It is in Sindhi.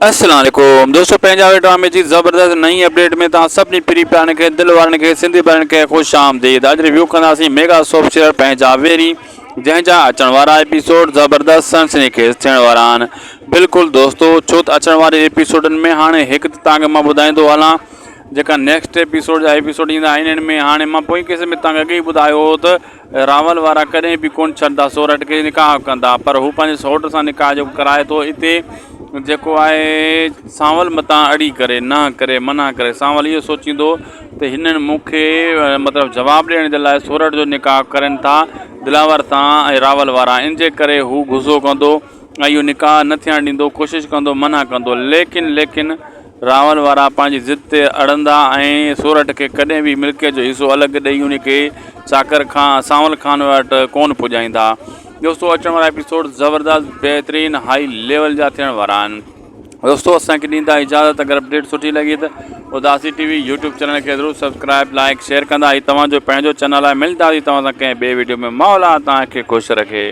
السلام عليڪم دوستو پنهنجا واري ڊرامي جي زبردست نئين اپڊيٽ ۾ توهان سڀني پري پيارن کي دل وارن کي سنڌي ڀائرن کي خوش آمديد اڄ ريويو ڪنداسين ميگا سوپ سيريل پنهنجا ويري جنهن جا اچڻ وارا ايپيسوڊ زبردست سنسني خيز ٿيڻ وارا آهن بلڪل دوستو ڇو ته اچڻ واري ايپيسوڊن ۾ هاڻي هڪ ته توهان کي مان ٻڌائيندو هلان جيڪا نيڪسٽ ايپيسوڊ جا ايپيسوڊ ايندا آهن انهن ۾ هاڻي مان پوئين قسط ۾ توهان کي اڳي ئي ٻڌايو هو ته راول وارا ڪڏهن به ڪونه ڇڏندا سورٺ کي نڪاح ڪندا پر هو پنهنجي سئوٽ سان نڪاح جو ڪرائي ٿو اتي جيڪو آهي سانول متان اڙي ڪري نه ڪري منع ڪري سانول اهو سوچيندو ته هنن مون کي مطلب جواب ڏيڻ جي لاء سورٺ جو نڪاح ڪرن ٿا دلاور سان ۽ راول وارا ان جي ڪري هو غصو ڪندو ۽ اهو نڪاح نه ٿيڻ ڏيندو ڪوشش ڪندو منع ڪندو ليڪن ليڪن راول وارا پنهنجي ضد تي اڙندا ۽ سورٺ کي ڪڏهن به ملڪيت جو حصو الڳ ڏئي ان کي چاڪر خان سانول خان وٽ ڪونه پڄائيندا. دوستو اچڻ وارا ايپيسوڊ زبردست بهترين هائي ليول جا ٿيڻ وارا آهن. دوستو اسان کي ڏيندا اجازت اگر اپڊيٽ سٺي لڳي ته Udasi T V YouTube channel کي ضرور سبسڪرائب لائڪ شيئر ڪندا هي توهان جو پنهنجو چينل آهي ملنداسين توهان سان ڪنهن ٻئي ويڊيو ۾ مولا توهان کي خوش رکي.